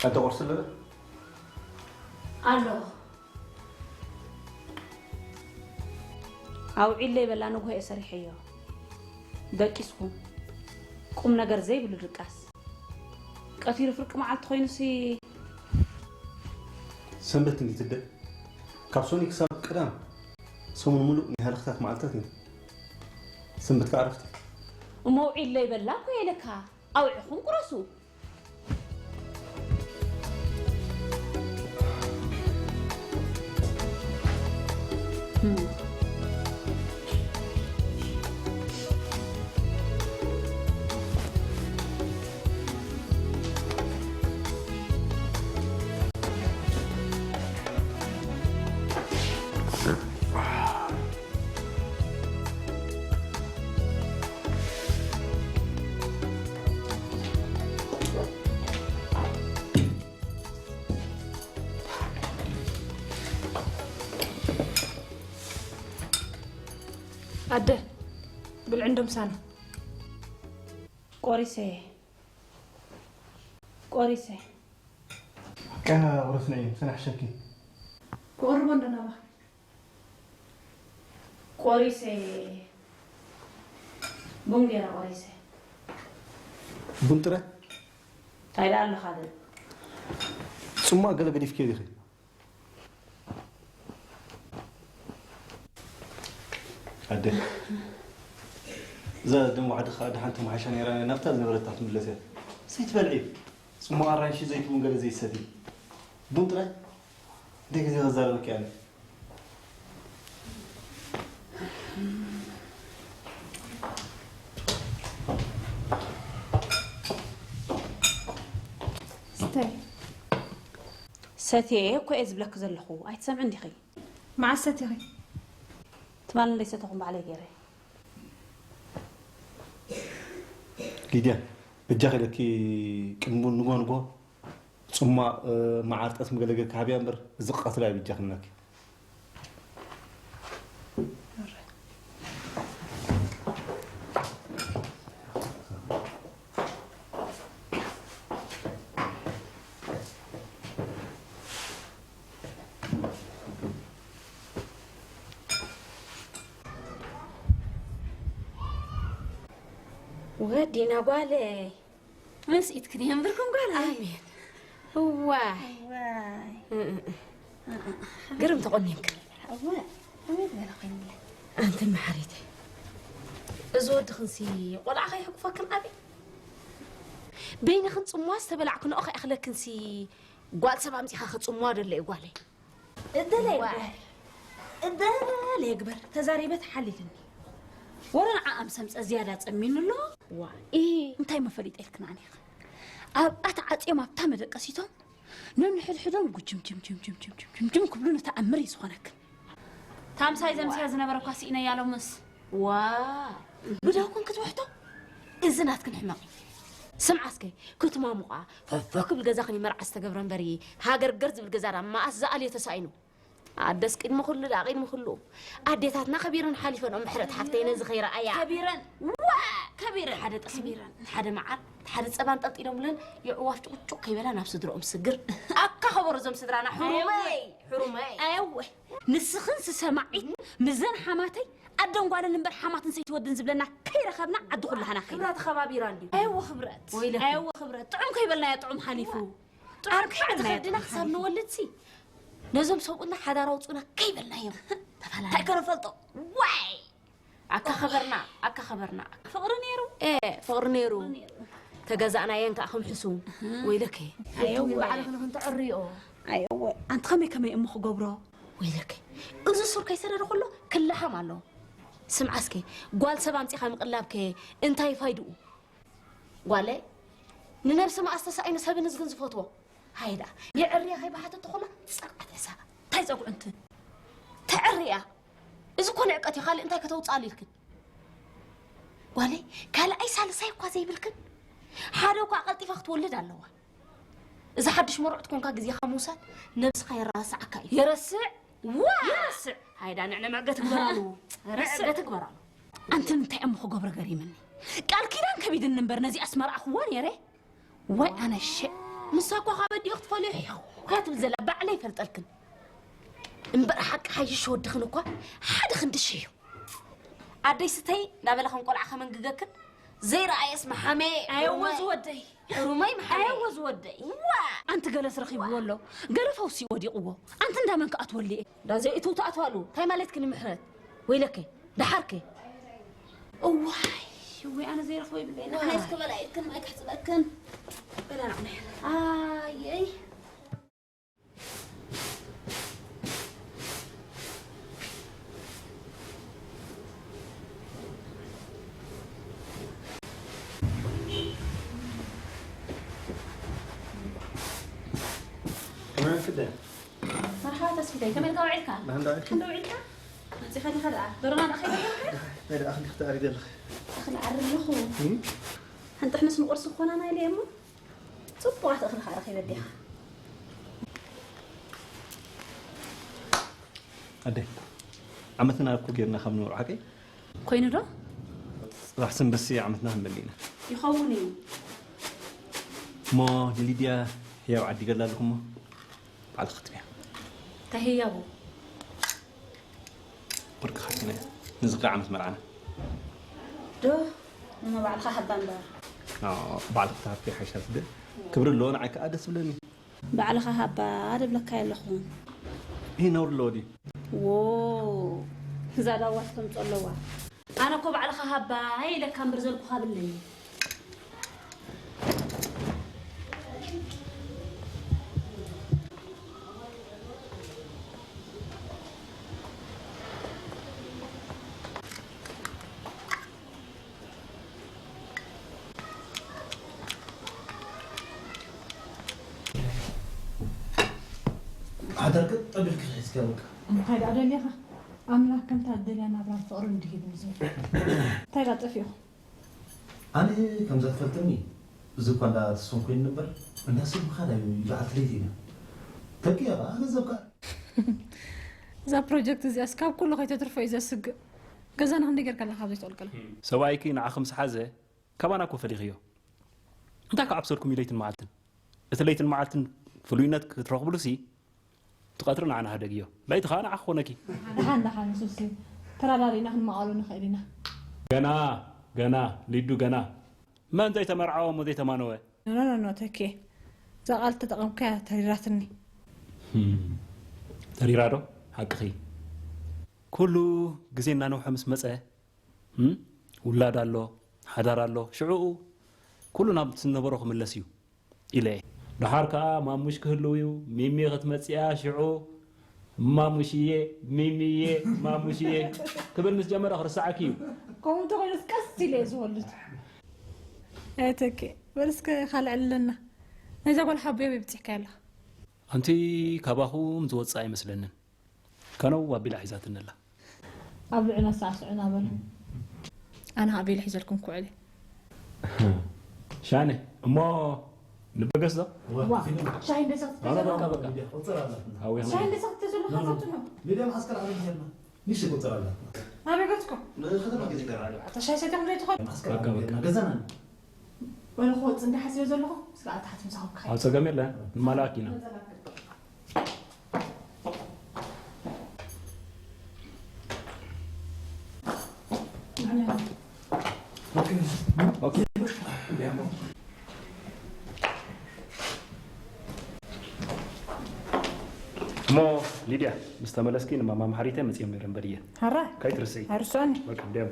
ኣደ ቁርሲ ኣለና? ኣሎ። ኣውዒለይ በላ፣ ንግሆ እየ ሰሪሐዮ። ደቂስኹም። ቁም ነገር ዘይብሉ ድቃስ። ቀቲሩ ፍርቂ መዓልቲ ኮይኑሲ። ሰንበት እንዲትደ፣ ካብ ሶኒ ክሳብ ቀዳም ሰሙን ሙሉእ ናይ ሃለኽታት መዓልታት እዩ። ሰንበት ከዓ ዕረፍቲ። እሞ ኣውዒለይ በላ እኮ እየ ኢለካ። ኣውዒኹም ቁረሱ። ኣደ፣ ብልዒ እንዶ ምሳና። ቆሪሰ፣ ቆሪሰ። ቀና ቁረስና እዩ፣ ሰናሕ ሸኪ። ክቕርቦ እንዶ ናባኻ። ቆሪሰ፣ ቡን ገይረ ቆሪሰ። ቡን ጥረ? እንታይ ደኣ ኣለኻ ግን? ጽሟ ገለ ገዲፍኪ ዲኺ? ኣደ፣ እዛ ደም ዋዕዲ ኸኣ ደሓን ተመሓይሻ ነይራ፣ ናብታ ዝነበረታ ትምለስ እያ። ሰይትበልዒ፣ ጽሟቕ ኣራንሺ፣ ዘይቲ እውን ገለ ዘይትሰቲ። ቡን ጥራይ? እንታይ ግዜ ከዛረበኪ ኣነ? ስታይ። ሰትየ እኮ እየ ዝብለኪ ዘለኹ፣ ኣይትሰምዕን ዲኺ? መዓስ ሰቲኺ? ትማሊ እንዶ ኣይሰተኹን ባዕለይ ገይረ። ሊድያ፣ በጃኺ ኢለኪ ቅድሚ ንግሆ ንግሆ ጽሟቕ፣ እ፣ መዓር ጠስሚ ገለ ጌርኪ ሃብያ እምበር፣ እዚ ቀትሪ ኣይብጃኽን ኢለኪ። ወዲና ጓለይ። ምስ ኢትክን የንብርኩም ጓል። ኣሜን። እዋይ። እዋይ። እም፣ እም፣ እም። ግርም ተቆኒንክ። እወ፣ ኣሜን በላ ኮይንለ። ኣንቲ መሓሪት። እዚ ወድኽንሲ ቆልዓ ከይሕቁፈክን ኣበይ? በይንኽን ጽምዋ ዝተበላዕክንኦ ከይኣኽለክንሲ ጓል ሰብ ኣምጺኻ ከጽምዋ ደሎ እዩ ጓለይ። እደለ ይግበር። ዋይ። እደለ ይግበር። ተዛሪበ ተሓሊፍኒ። ወረ ንዓኣ ምስ ኣምጸ ዝያዳ ጸሚኑ ኣሎ። ዋይ። ኢ፣ እንታይ መፈሊጠ ኢልክን ኣነ ኢኻ? ኣብኣ ተዓጽዮም ኣብታ መደቀሲቶም ነንሕድሕዶም ጉጅም ጅም ጅም ጅም ጅም ጅም ጅም ጅም ክብሉ ንተኣምር እዩ ዝኾነክን። ታምሳይ ዘምስያ ዝነበረ እኳ ስኢነያ ሎምስ። ዋ፣ ብዳውክን ክትውሕጦ? እዚ ናትክን ሕመቕ እዩ። ስምዓ እስከ፣ ክትማሙቓ፣ ፈፈ ክብል ገዛኽን ይመርዓ ዝተገብረ እምበሪ፣ ሃገርገር ዝብል ገዛ ዳ መኣስ ዝኣልዮ ተሳኢኑ። ኣደስ ቅድሚ ኩሉ ዳ፣ ቅድሚ ኩሉ። ኣዴታትና ከቢረን ሓሊፈን፣ ኦም ምሕረት ሓፍተይ ነዚ ከይረኣያ። ከቢረን፣ ዋ፣ ከቢረን፣ ሓደ ጠስሚ፣ ከቢረን። ሓደ መዓር፣ ሓደ ጸባ ኣንጠልጢሎምለን፣ የዕዋፍ ጭቁጭቁ ከይበላ ናብ ስድርኦም ስግር። ኣካ ከበሩ እዞም ስድራና፣ ሕሩመይ፣ ኣይወ። ሕሩመይ። ኣይወ። ንስኽን ስሰማዒት ምዘን ሓማተይ ኣደን ጓልን እምበር ሓማትን ሰይቲ ወድን ዝብለና ከይረኸብና ዓዲ ኩላህና ከይና። ክብረት ኸባቢራ እንድዩ። ኣይወ ክብረት። ወይለኪ። ኣይወ ክብረት። ጥዑም ከይበልናዮ ጥዑም ሓሊፉ። ጥዑም ዓርኪ ከይበልናዮ ዓዲ ጥዑም ክሳብ ሓሊፉ። ንወልድሲ ነዞም ሰብኡና ሓዳር ኣውፅኡና ከይበልናዮም። ተፈላለዩ። እንታይ ከነፈልጦ? ዋይ! ኣካ ኸበርና፣ ኣካ ኸበርና። ፍቕሪ ነይሩ። ኤ፣ ፍቕሪ ነይሩ። ፍቕሪ ነይሩ። ተገዛእናየን ከኣ ከም ሕሱም። እህ። ወይለከ። ኣየወ። ባዕልኽን ክንተዕርዮ። ኣየወ። ኣንቲ ከመይ ከመይ እሞ ክገብሮ? ወይለከ። እዚ ሱር ከይሰደደ ከሎ ክለሓም ኣለዎ። ስምዓ እስከ፣ ጓል ሰብ ኣምጺኻ ምቕላብከ እንታይ ፋይድኡ? ጓለይ፣ ንነብሲ መኣስ ተሳኢኑ ሰብን እዝግን ዝፈትዎ። ሃይ ደኣ፣ የዕርየ ከይበሓተቶ ከሎ ጸግዓ ትሕሰባ። እንታይ ጸግዑ እንትን? ተዕርያ። እዚ እኮ ንዕቀት እዩ፣ ካልእ እንታይ ከተውጽኣሉ ኢልክን? ጓለይ፣ ካልኣይ ሳልሳይ እኳ ዘይብልክን? ሓደ እኳ ቀልጢፋ ክትወልድ ኣለዋ። እዛ ሓድሽ መርዑት ኮንካ ግዜኻ ምውሳድ ነብስኻ የረሳዓካ እዩ። የረስዕ? ዋ! የረስዕ! ሃይዳ ንዕነ መዕገ ትግበራሉ። ረስዕ! መዕገ ትግበራሉ። ኣንቲ እንታይ እሞ ክገብሮ ገሪምኒ? ቃል ኪዳን ከቢድኒ እምበር ነዚኣስ መርዓኽዋ ነይረ። ዋይ ኣነ ሸ-፣ ንሳ እኳ ካብ ኣዲኡ ክትፈልዮ ሒኹ እያ ትብል ዘላ፣ ባዕለይ ይፈልጠልክን። እምበር ሓቂ ሓይሽ ወድኽን እኳ ሓደ ክንዲ ሽሕ እዩ። ኣደይ ስተይ እንዳበለ ከም ቆልዓ ከመንግገክን ዘይረኣየስ መሓመ ኣየወ ዝወደይ። ሩመይ መሓመ ኣየወ ዝወደይ። ዋ! ኣንቲ ገለስ ረኺብዎ ኣሎ፣ ገለ ፈውሲ ወዲቕዎ። ኣንቲ እንዳመን ከኣ ትወልየ? እንዳዘይእትው ተኣትዋሉ። እንታይ ማለትክን ምሕረት? ወይለከ፣ ደሓርከ? እዋይ፣ እዋይ፣ ኣነ ዘይረኽቦ ይብለይ። ንዓይ እስከ በላ ኢድክን ማይ ከሕጽበክን። በላ ንዓይ። ኣየይ። ከመይ ክደ? መርሓባ ተስፊተይ፣ ከመይ ኢልካ ውዒልካ? ደህና ውዒልካ? ደህና ውዒልካ? መጺኻ ዲኻ ደኣ? ዶሮና ደኣ ከይበልካ? ናይ ደኣ ክንዲ ክትኣሪ ዘለኺ። ኣኽሊ ዓሪ ኣለኹ። እም? ሓንቲ ሕንስ ንቁርሲ ክኾናና ኢለ እሞ፣ ጽቡቓት እኽሊ ከዓ ረኺበ ኣዴኻ። ኣደይ፣ ዓመትና እኮ ጌርና ካብ ንበልዖ ሓቀይ? ኮይኑ ዶ? ጽባሕ ሰንበሲ ዓመትና ክንበል ኢና። ይኸውን እዩ። እሞ ንሊድያ ህያብ ዓዲገላ ኣለኹ እሞ ባዕልኺ ክትብያ። እንታይ ህያቡ? ወርቂ ከፊና ንዝኽሪ ዓመት መርዓና። ዶ? እሞ ባዕልኻ ሃባ እምበር። ኣዎ፣ ባዕልኺ ክትሃብኪ ይሓይሻ ትብል። ክብሪ ኣለዎ፣ ንዓይ ከኣ ደስ ዝብለኒ። ባዕልኻ ሃባ ድብለካ ኣለኹ። ይህ ነውር ኣለዎ ድዩ? ዎ፣ እዛ ዳዋ ተምጾ ኣለዋ። ኣነ እኮ ባዕልኻ ሃባ ኢለካ እምበር ዘልኩኻ ብለኒ። ሓዳር ግን ጠቢልኪ ሒዝኪ በቃ። እንታይ ደኣ ደሊኻ? ኣምላኽ ከምታ እትደልያ ናብራን ፍቕርን እንዲሂብኒ ዝብል። እንታይ ደኣ ጠፊእኹም? ኣነ ከምዛ ትፈልጥኒ፣ እዚ እኳ እንዳ ተስፎን ኮይኑ ነበር፣ እንዳ ሰብ ምኻድ እዩ፣ ይበዓል ትለይቲ ኢና። ተኪያ በኣ፣ ገንዘብ ከኣ። እዛ ፕሮጀክት እዚኣስ ካብ ኩሉ ከይተትርፎ እዩ ዘስግእ። ገዛና ክንደይ ጌርካ ኣለኻ ኣብ ዘይትቕልቀላ? ሰብኣይኪ ንዓኺ ምስ ሓዘ፣ ካባና እኮ ፈሊኽዮ። እንታይ ከ ኣብሰልኩም እዩ ለይትን መዓልትን? እቲ ለይትን መዓልትን ፍሉይነት ክትረኽብሉሲ፣ እቲ ቀትሪ ንዓና ህደግዮ። ለይቲ ኸኣ ንዓኺ ኮነኪ። ደሓን፣ ደሓን፣ ንሱሲ ተራዳዲእና ክንመቓሎ ንኽእል ኢና። ገና፣ ገና፣ ሊዱ ገና። መን ዘይተመርዓወ እሞ ዘይተማነወ? ኖ፣ ኖ፣ ኖ፣ ኖ፣ ተኬ። እዛ ቃል ተጠቐምካያ ተሪራትኒ። ህም፣ ተሪራ ዶ? ሓቅኺ። ኩሉ ግዜ እናነውሐ ምስ መጸ፣ ህም፣ ውላድ ኣሎ፣ ሓዳር ኣሎ፣ ሽዕኡ ኩሉ ናብ ዝነበሮ ክምለስ እዩ ኢለ እየ። ደሓር ከኣ ማሙሽ ክህልው እዩ፣ ሚሚ ክትመጽእ እያ፣ ሽዑ ማሙሽዬ፣ ሚሚዬ፣ ማሙሽዬ ክብል ምስ ጀመረ ክርስዓኪ እዩ። ከምኡ እንተኾይኑስ ቀስ ኢለ እየ ዝወልድ። ኣይ ተኬ፣ በል እስከ ካልዕ ኣለና። ናይዛ ጓል ሓቡያ ኣበይ ብጺሕካያ ኣለኻ? ኣንቲ ካባኹም ዝወጽእ ኣይመስለንን። ከነው ኣቢላ ሒዛትኒ ኣላ። ኣብ ልዕና ሳዕስዑና በሉ። ኣነ ኣቢለ ሒዘልኩም ክውዕል እየ። ሻነ፣ እሞ ንበገስ ዶ? ዋ፣ ሻሂ እንደ ሰኽቲ ኧረ ተዘሎ። በቃ፣ በቃ። ቁጽር ኣላትና። ኣውያ ሻሂ እንደ ሰኽቲ ተዘሎ ኖ፣ ኖ። ኸፈትኖ። ሊድያ መዓስከር ዓለም ሄድና። ንእሽተይ ቁጽር ኣላትና። ኣበይ ገጽኩም? ንኸተማ ገጽ ይገርም። ኣታ ሻሂ ሰቲኹም ዘይትኸዱ? መዓስከር በቃ፣ ዓለም በቃ። ሄድና። ገዛና። ወለ ክወጽእ እንደ ሓሲበ ዘለኹ፣ ስለ ኣብ ታሕቲ ምሳኹም ክኸይድ። ኣብ ጸገም የለን። ንማላኣክ ኢና። እሞ ሊድያ፣ ምስ ተመለስኪ ንማማ መሓሪተ መጺኦም ነይረ እምበር እየ። ሓራይ? ከይትርስዒ። ኣይርስዖን። በቃ፣ እንዲያም።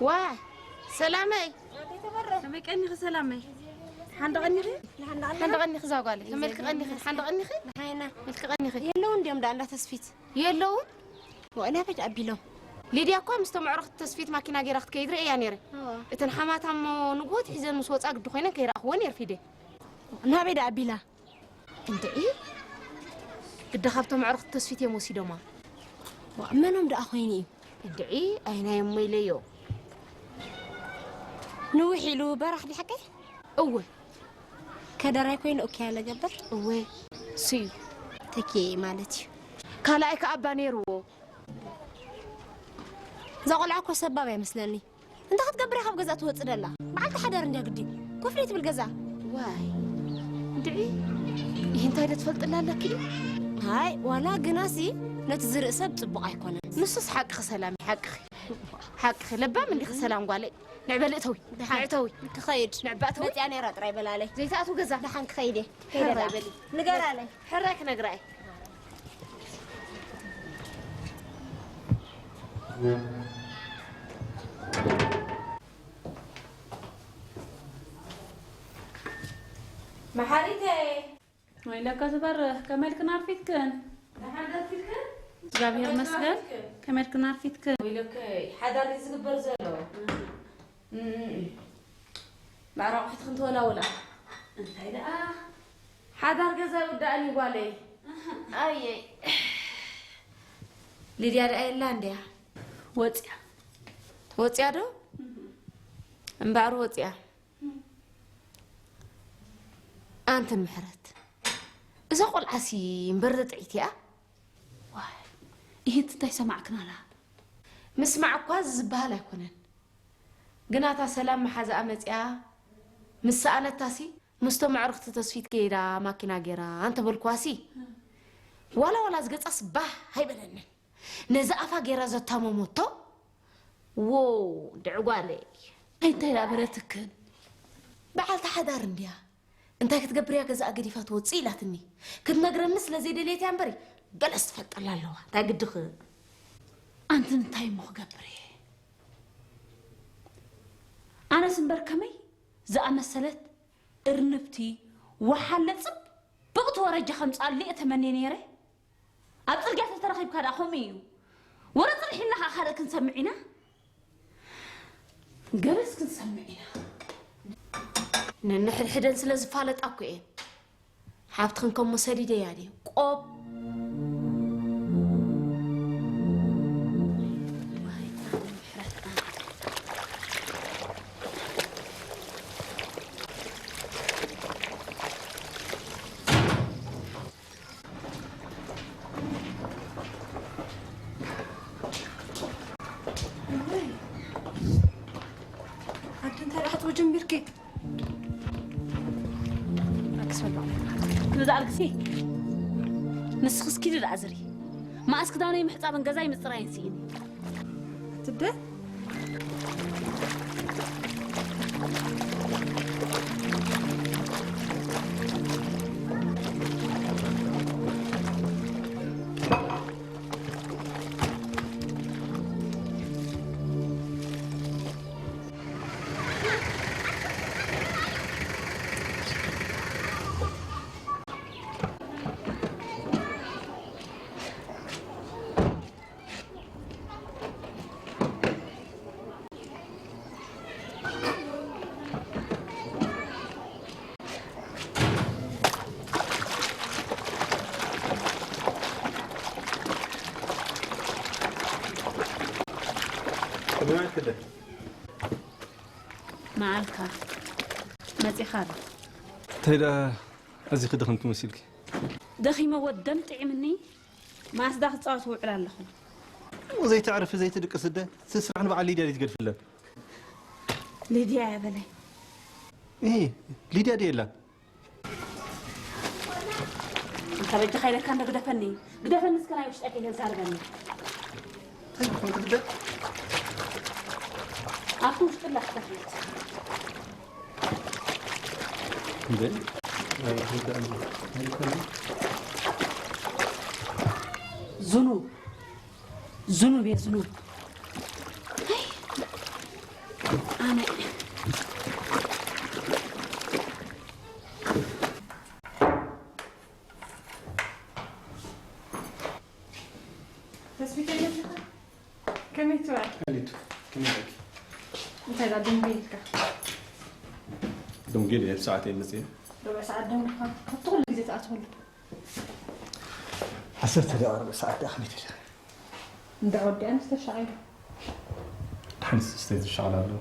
ዋ፣ ሰላመይ። ከመይ ቀኒኺ ሰላመይ? ሓንደ ቀኒኺ? ሓንደ ቀኒኺ እዛ ጓለይ። ከመይ ኢልኪ ቀኒኺ? ሓንደ ቀኒኺ? ሓይና። ኢልኪ ቀኒኺ? የለውን እንዲዮም ደኣ እንዳ ተስፊት። የለውን? ወእና በጅ ኣቢሎም። ሊድያ እኳ ምስቶም ኣዕሩኽቲ ተስፊት ማኪና ገይራ ክትከይድ ርእያ ነይረ። እወ። እተን ሓማታ እሞ ንግሆ ሒዘን ምስ ወጻ ግዲ ኮይነን ከይረኣኽወን የርፊደ። ናበይ ደኣ ኣቢላ? እንድዒ። እደ ካብቶም ኣዕሩኽቲ ተስፊት እዮም ወሲዶማ። ዋእ፣ መኖም ደኣ ኮይኑ እዩ? እንድዒ ኣይናዮም መይለዮ። ንውሕ ኢሉ በራሕ ድሓቀ? እወ። ከደራይ ኮይኑ ኦኬ ያለ ገበር? እወ፣ እሱ እዩ። ተኪኤ ማለት እዩ። ካልኣይ ከኣ ኣባ ነይርዎ። እዛ ቆልዓ እኮ ሰባብ ኣይመስለኒ። እንታይ ክትገብር እያ ካብ ገዛ ትወጽእ ደላ? በዓልቲ ሓዳር እንድያ ግዲ። ኮፍሪ ትብል ገዛ። ዋይ፣ እንድዒ፣ ይህ እንታይ ዶ ትፈልጥላ ኣለኪ? ኣይ፣ ዋላ ግናሲ ነቲ ዝርኢ ሰብ ጽቡቕ ኣይኮነን። ንሱስ ሓቅኺ ሰላም፣ ሓቅኺ። ሓቅኺ፣ ለባም እንዲኺ ሰላም ጓለይ። ንዕበሊ እተዊ፣ ንዕተዊ። ክኸይድ። ንዕባ እተዊ። መጽያ ነይራ ጥራይ በላለይ። ዘይትኣትው ገዛ። ደሓን ክኸይድ እየ። ከይደ ሕራይ ደኣ። በሊ። ንገራለይ። ሕራይ ክነግራ እየ። መሓሪተይ። ወይለከ ዝበርህ፣ ከመይ ኢልክን ኣርፊድክን? ደሓን ዶ ኣርፊድክን? እግዚኣብሔር ከመይ ይመስገን። ኣርፊድክን? ከመይ ኢልክን ኣርፊድክን? ወይለከ፣ ሓዳር እዩ ዝግበር ዘሎ። እም። እም። ማዕረ ኣቑሑትክን ተወላውላ። እንታይ ደኣ? ሓዳር ገዛ ይውዳእን እዩ ጓለይ። ኣሃ። ኣየይ። ሊድያ ደኣ የላ እንድያ? ወጽያ። ወጽያ ዶ? እም። እምበኣር ወጽያ። እም። ኣንቲ ምሕረት፣ እዛ ቆልዓሲ እምበር ጥዕይቲ እያ? ዋይ፣ ይሄት እንታይ ሰማዕክናላ? ምስማዕ እኳ እዚ ዝበሃል ኣይኮነን። ግና እታ ሰላም መሓዛኣ መጺኣ ምስ ሰኣነታሲ፣ ምስቶም ኣዕሩኽቲ ተስፊት ከይዳ ማኪና ገይራ እንተበልኩዋሲ፣ ዋላ ዋላ ዝገጻስ ባህ ኣይበለንን። ነዚ ኣፋ ገይራ ዘታመሞቶ፣ ዎ፣ ድዕጓለይ። ኣይ፣ እንታይ ደኣ በለትክን? በዓልቲ ሓዳር እንድያ። እንታይ ክትገብር እያ ገዛኣ ገዲፋ ትወጽእ ኢላትኒ። ክትነግረኒ ስለ ዘይደለየት እያ እምበሪ፣ ገለስ ትፈልጠላ ኣለዋ። እንታይ ግድኺ? ኣንቲ እንታይ እሞ ክገብር እየ? ኣነስ እምበር ከመይ ዝኣመሰለት እርንብቲ፣ ወሓለ ጽብቕቲ ወረጃ ከምጽኣሉ እየ ተመንየ ነይረ። ኣብ ጽርግያ ተተረኺብካ ደኣ ከምኡ እዩ። ወረ ጽንሕ ኢልና ከኣ ካልእ ክንሰምዕ ኢና። ገለስ ክንሰምዕ ኢና። ነንሕድሕደን ስለ ዝፋለጣ እኮ እየን። ሓብትኽን ከሞ ሰዲደያ ድየ? ቆብ። ኣደ እንታይ ደኣ ክትብሊ ጀሚርኪ? ኣልግሲ በል ባዕለይ። ክንዳ ኣልግሲ። ንስኽስ ኪዲ ደኣ ዝሪ። መኣስ ክዳነይ ምሕጻብን ገዛይ ምጽራይን ስኢኒ። ትደ? መዓልካ መጺኻ ዶ? እንታይ ደኣ ኣዚኺ ደኺምኪ መሲልኪ? ደኺመ ወደም ጥዒምኒ። ማስዳ ክጻወት ውዕል ኣለኹ። ዘይተዕርፊ ዘይትድቅስ እደ፣ እቲ ስራሕ ንበዓል ሊድያ ድዩ ትገድፍለን? ሊድያ እያ በለይ። እሂ፣ ሊድያ ድየ የላን? እንተ በጃኻ ኢለካ እንዶ ግደፈኒ። ግደፈኒ እስከ ናይ ውሽጠይ ከይተዛርበኒ። እንታይ ዝኾንክ ትደ? ኣብቲ ውሽጢ ኣላ ክትከፍት። እንዴ? ኣይርዳእን። ኣይኮነን። ዝኑብ። ዝኑብ እየ፣ ዝኑብ። ኣይ፣ ኣነ። ተስፊተይ መጺኻ? ከመይ ትውዕል? ኣሊድ፣ ከመይ ኢልኪ? እንታይ ደኣ ደንጉየ ኢልካ? ደንጉየ ድየ? ሰዓት እየ መጺአ። ርብዒ ሰዓት ደንጉኻ፣ ካብቲ ኩሉ ግዜ ትኣትወሉ። ዓሰርተ ደቂቕ ርብዕ ሰዓት ደኣ ከመይ ትብል? እንዳ ወዲኣን ዝተሻቒሉ። ሓንስ ስቴት ዝሻቕላ ኣለዉ።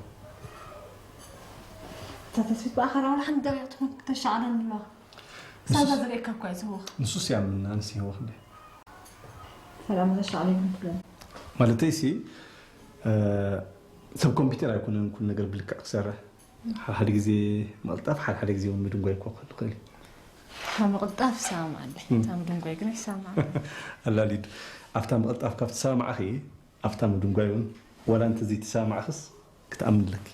እታ ተስፊት ብኣኸራ ዋላ ሓንቲ ደቂቕ ትኹን ተሻቕለን ኣለዋ። ሳዛ ዝርእየካ እኳ እዩ ዝህወኽ። ንሱስ እያ ምን ኣንስ ይህወኽ እንዴ? ሰላም ተሻቕለ ይኹን ትብለኒ። ማለተይ ሲ፣ እ፣ ሰብ ኮምፒውተር ኣይኮነን ኩሉ ነገር ብልክዕ ክሰርሕ። ሓደ ሓደ ግዜ ምቕልጣፍ፣ ሓደ ሓደ ግዜ እውን ምድንጓይ እኮ ክህሉ ይኽእል እዩ። ካብ ምቕልጣፍ ይሰማማዕ ኣለይ። እም። ካብ ምድንጓይ ግን ኣይሰማማዕን። ኣላሊድ፣ ኣብታ ምቕልጣፍ ካብ ትሰማማዕኺ፣ ኣብታ ምድንጓይ እውን ዋላ እንተዘይተሰማማዕኽስ ክትኣምኒ ኣለኪ።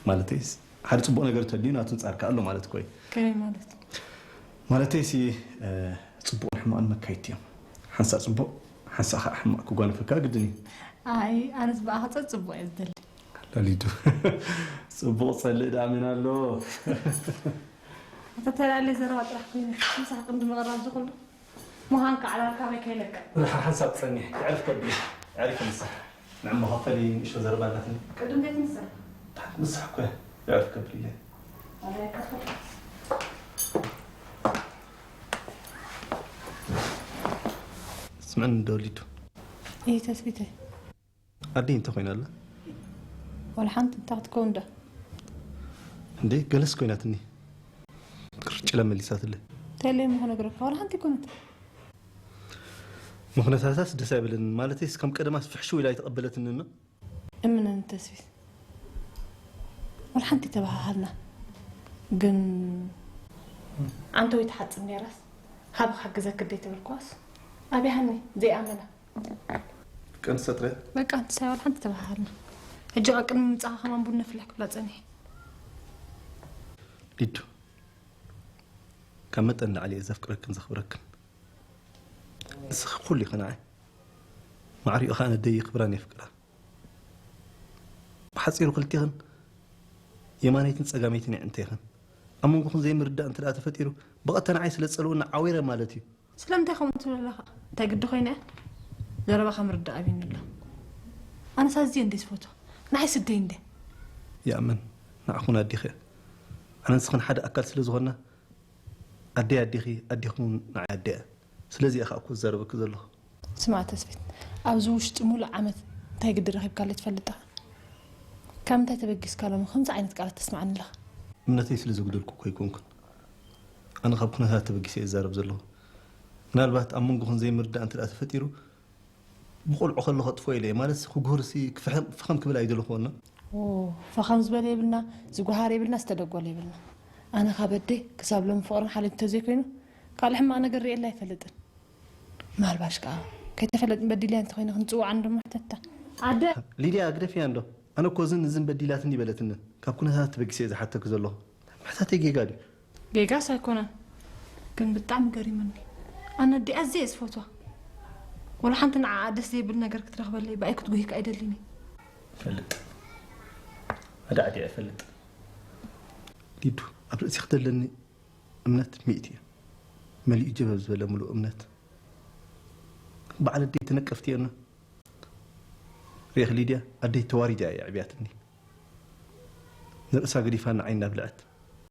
ማለተይስ፣ ሓደ ጽቡቕ ነገር እንተልዩ ናቱ ኣንጻር ከኣ ኣሎ ማለት እኮ እዩ። ከመይ ማለት? ማለተይሲ፣ እ፣ ጽቡቕን ሕማቕን መካይድቲ እዮም። ሓንሳእ ጽቡቕ፣ ሓንሳእ ከኣ ሕማቕ ክጓነፈካ ግድን እዩ። ኣይ፣ ኣነስ ብኣኻ ጸጽቡቕ እየ ዝደሊ። ኣላሊዱ። ጽቡቕ ጸልእ ደኣ መን ኣሎ? ኣታ ተላለየ ዘረባ ጥራሕ ኮይኑ፣ ምሳሕ ቅንዲ ምቕራብ ዝኽሉ ምዃንካ ዕላል ካበይ ከይለቅቕ። ድሓር ሓንሳብ ጸኒሕ፣ የዕርፍ ከብል። የዕሪፈ ምሳሕ። ንዕሞ ከፈሊ ንእሽቶ ዘረባ ኣላትኒ። ቅድም ዘይትምሳሕ። ድሓር ምሳሕ እኮ እየ። የዕርፍ ከብል ኢለ። ኣበይ ከፈል? ስምዕኒ እንዶ ሊዱ። እይ ተስፊተይ። ኣደይ እንታይ ኮይና ኣላ? ዋላ ሓንቲ እንታይ ክትከውን ዳ? እንዴ፣ ገለስ ኮይናትኒ። ቅርጭ ኢላ መሊሳትለይ። እንታይ ኢለ እሞ ክነግረካ? ዋላ ሓንቲ ኣይኮነትን። ምኽንያታታስ ደስ ኣይብለንን። ማለተይስ ከም ቀደማስ ፍሕሽው ኢላ ኣይተቐበለትንን። እምነኒ ተስፊት። ዋላ ሓንቲ ተበሃሃልና። ግን ዓንተወይ ትሓጽብ ነይራስ፣ ሃበ ክሕግዘኪ ደይ ተበልክዋስ፣ ኣብያሃኒ ዘይኣመና። ቀንሰ ጥረ? በቃ፣ ንሳይ ዋላ ሓንቲ ተበሃሃልና። ሕጂ ኣብ ቅድሚ ምምጻኻ ከማን ቡን ነፍልሕ ክብላ ጸኒሐ። ሊዱ፣ ካብ መጠን ንላዕሊ እየ ዘፍቅረክን ዘኽብረክን። ንስኺ ኩሉ ኢኺ ንዓይ። ማዕሪኡ ኸኣ ነደይ ክብራን የፍቅራ። ብሓጺሩ ክልቴኽን የማነይትን ጸጋመይትን የዕንተይኽን። ኣብ መንጎኽን ዘይምርዳእ እንተ ደኣ ተፈጢሩ፣ ብቐጥታ ንዓይ ስለ ዝጸልኡኒ ዓዊረ ማለት እዩ። ስለምንታይ ከምኡ ትብል ኣለኻ? እንታይ ግዲ ኮይነ እየ? ዘረባኻ ምርዳእ ኣብዩኒ ኣሎ። ኣነስ ኣዝየ እንድየ ዝፈትዋ። ንዓይ ስደይ እንድያ። ይኣምን፣ ንዓኹን ኣዴኺ እየ። ኣነ ንስኽን ሓደ ኣካል ስለ ዝኾንና፣ ኣደይ ኣዴኺ፣ ኣዴኹም ንዓይ ኣደይ እያ። ስለዚ እየ ኸኣ እኮ ዝዛረበኪ ዘለኹ። ስማዕ ተስፊት፣ ኣብዚ ውሽጢ ሙሉእ ዓመት እንታይ ግዲ ረኺብካለይ ትፈልጥ ዲኻ? ካብ ምንታይ ተበጊስካ ሎሚ ከምዚ ዓይነት ቃላት ተስምዓኒ ኣለኻ? እምነተይ ስለ ዘጉደልኩ እኮ ኣይኮንኩን። ኣነ ካብ ኩነታት ተበጊሰ እየ ዝዛረብ ዘለኹ። ምናልባት ኣብ መንጎኽን ዘይምርዳእ እንተ ደኣ ተፈጢሩ፣ ብቆልዑ ከሎ ከጥፍኦ ኢለ እየ። ማለትሲ ክጉህርሲ ክፍሕም-፣ ፍኸም ክብል ኣይደለኹዎን። ኦ፣ ፈኸም ዝበለ የብልና፣ ዝጉሃር የብልና፣ ዝተደጎለ የብልና። ኣነ ካብ ኣደይ ክሳብ ሎሚ ፍቕርን ሓልዮትን እንተዘይኮይኑ፣ ካልእ ሕማቕ ነገር ርእየላ ኣይፈልጥን። ምናልባሽ ከኣ ከይተፈለጥን በዲልያ እንተኾይነ ክንጽውዓ እንዶ ምሕተታ። ኣደ! ሊድያ፣ ግደፍያ እንዶ። ኣነ እኮ እዝን እዝን በዲላትኒ ይበለትንን። ካብ ኩነታት ተበጊሰ እየ ዝሓተኪ ዘለኹ። ምሕታተይ ጌጋ ድዩ? ጌጋስ ኣይኮነን፣ ግን ብጣዕሚ ገሪሙኒ። ኣነ ኣዲኣ ኣዝየ እየ ዝፈትዋ። ወላ ሓንቲ ንዓኣ ደስ ዘይብል ነገር ክትረኽበለይ ብኣይ ክትጉሂካ ኣይደልን እየ። ፈልጥ። ኣደ ኣዲኣ እፈልጥ። ሊዱ፣ ኣብ ርእሲ ክደለኒ እምነት ሚእቲ እየ። መሊኡ ጀበብ ዝበለ ምሉእ እምነት። በዓል ኣደይ ተነቀፍቲ እየና። ርኢኺ ሊድያ፣ ኣደይ ተዋሪዳ እያ ኣዕብያትኒ። ንርእሳ ገዲፋ ንዓይ እናብልዐት።